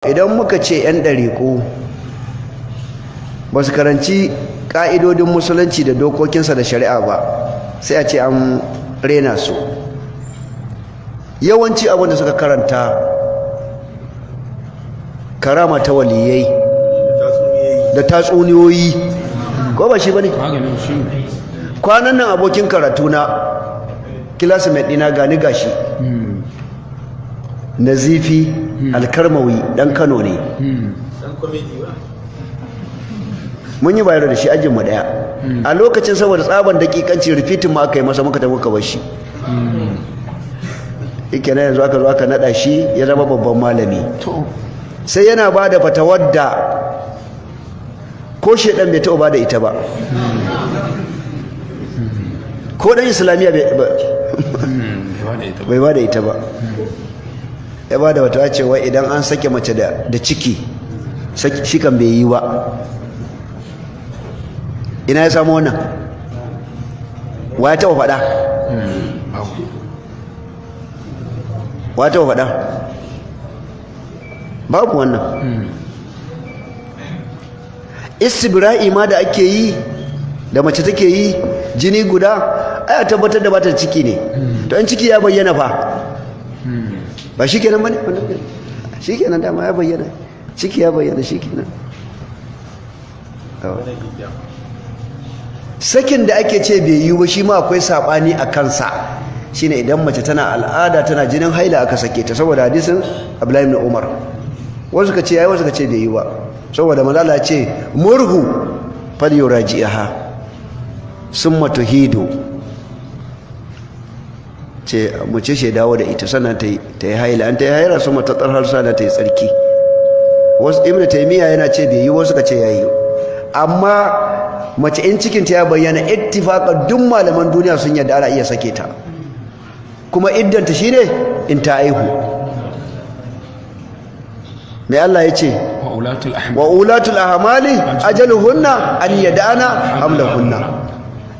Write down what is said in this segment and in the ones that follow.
Idan muka ce 'yan ɗariƙo ba su karanci ƙa'idodin Musulunci da dokokinsa da shari'a ba, sai a ce an rena su. Yawanci abin da suka karanta, karama ta waliyai da tatsuniyoyi, ko ba shi ba ne? Kwanan nan abokin karatu na, classmate ɗina, gani gashi, Nazifi Alkarmawi, dan Kano ne, mun yi bayar da shi, ajinmu daya a lokacin. Saboda tsaban dakikanci, repeating ma aka yi masa, muka tafi muka bar shi. Yake na yanzu aka zo aka nada shi ya zama babban malami, sai yana ba da fatawar da ko shedan bai taɓa ba da ita ba, ko dan Islamiyya bai ba da ita ba. Ya ba da wata cewa idan an sake mace da ciki, shi kan bai yi ba. Ina ya samu wannan? Wa ya taɓa faɗa? Wa ya taɓa faɗa? Babu. Wannan istibra'i ma da ake yi, da mace take yi, jini guda, ai a tabbatar da bata ciki ne. To in ciki ya bayyana fa, ba shi kenan bane? Shi kenan, dama ya bayyana, ciki ya bayyana, shi kenan. Sakin da ake ce bai yi ba, shi ma akwai sabani a kansa, shine idan mace tana al'ada, tana jinin haila, aka sake ta, saboda hadisin Abdullahi ibn Umar. Wasu ka ce yayi, wasu ka ce bai yi ba, saboda manzo Allah ya ce murhu falyuraji'aha summa tuhidu, ce mace ce dawo da ita, sannan ta yi haila, an ta yi haila, summa ta tsarhar, sannan ta yi tsarki. Wasu, Ibnu Taymiya yana ce bai yi, wasu ka ce yayi. Amma mace in cikin ta ya bayyana, ittifaqan duk malaman duniya sun yarda ana iya sake ta, kuma iddanta shine in ta aihu. Mai Allah ya ce? Wa ulatul ahmali ajaluhunna an yadana hamlahunna.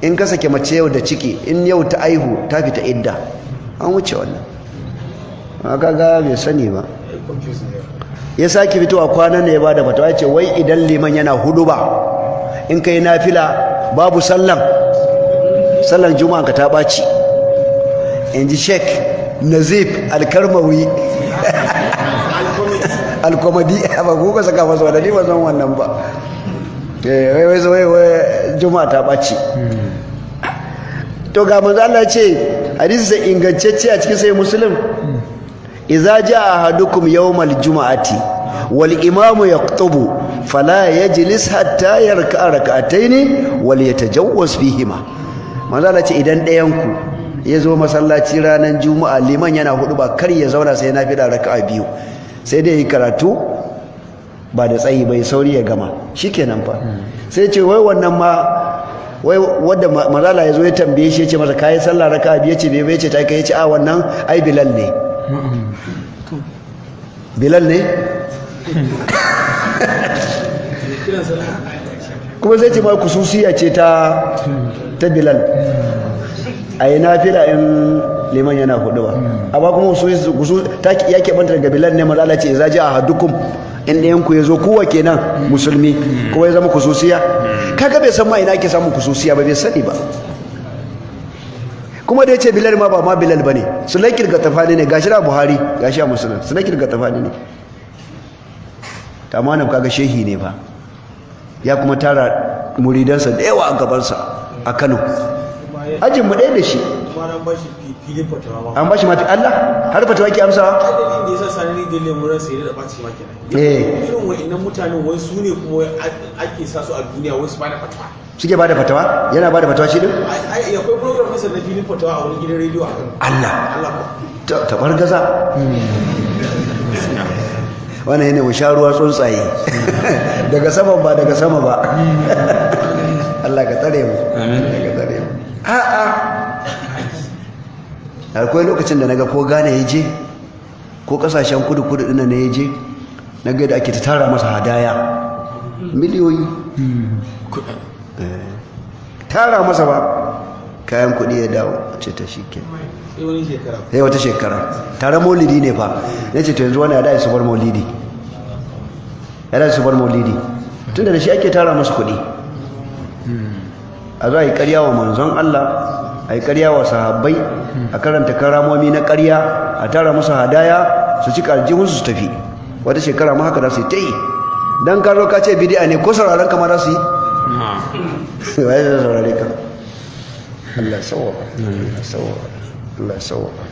In ka sake mace yau da ciki, in yau ta aihu, ta fita idda, an wuce wannan. Kaga bai sani ba. Ya sake fitowa kwanan ne ya bada fatawa, ya ce wai idan liman yana hudu ba, in kai nafila babu sallan, sallan Juma'a ka ta ɓaci, in ji Sheikh Nazif Alkarmawi Alkomadi. Ba ku ka saka masa wadda, ni ba zan wannan ba. Wai wai wai wai Juma'a ta ɓaci. To ga manzo Allah ce, hadisi sai ingantacce a cikin Sai Muslim, idza jaa ahadukum yawmal juma'ati wal imamu yaktubu fala yajlis hatta yarka'a rak'ataini wal yatajawwaz fihima. Manzo Allah ce idan ɗayan ku ya zo masallaci ranar Juma'a, liman yana hudu ba, kar ya zauna sai na fida raka'a biyu, sai dai yi karatu ba da tsayi bai, sauri ya gama, shikenan fa. Sai ce wai wannan ma, wai wanda mazala ya zo ya tambaye shi, ya ce masa kayi sallah raka'a biyu, ya ce bai, ce ta kai, ya ce a wannan ai Bilal ne, Bilal ne. Kuma sai ce ma kususiya ce ta Bilal a yi nafila in liman yana hudu ba, amma kuma ta ya keɓanta daga Bilal ne. Mazala ce za ji a hadukum, in ɗayan ku ya zo, kowa kenan musulmi, kuma ya zama kususiya. Kaga bai san ma ina ake samun kususiya ba, bai sani ba. Kuma da ya ce Bilal ma, ba ma Bilal ba ne, Sulaikir Gatafani ne. Gashi na Buhari, gashi a Musulun, Sulaikir Gatafani ne. Tamanin kaga shehi ne ba, ya kuma tara muridansa da yawa a gabansa a Kano, ajin mu ɗaya da shi. An bashi mafi Allah har fatawa ke amsawa. Dalilin da yasa Sani da Lemuran sai da ɓaci ma kenan. Irin wa'annan mutanen, wai su ne kuma ake sa su a duniya wai su bada fatawa. Suke bada fatawa? Yana bada fatawa shi din? Ai akwai program nasa na filin fatawa a wani gidan rediyo a Kano. Allah! Allah. Tabar gaza wannan yana mu sha ruwa tsuntsaye daga saman, ba daga sama ba. Allah ka tsare mu, Allah ka tsare mu. A'a, akwai lokacin da naga ko Ghana ya je ko kasashen kudu kudu dinnan ne ya je, naga da ake ta tara masa hadaya, miliyoyi tara masa ba kayan kuɗi, ya dawo ce ta shi ke Sai wani shekara. Sai wata shekara, tare maulidi ne fa. Na ce to yanzu wani ya da su bar maulidi. Yana su bar maulidi, tunda da shi ake tara musu kuɗi. A za a yi ƙarya wa manzon Allah, a yi ƙarya wa sahabbai, a karanta karamomi na ƙarya, a tara musu hadaya, su ci aljihunsu su tafi. Wata shekara ma haka za su yi ta yi. Don ka zo ka ce bidi'a ne, ko sauraron kama za su yi? Waye zai saurare ka? Allah sawwaka, Allah sawwaka, Allah sawwaka.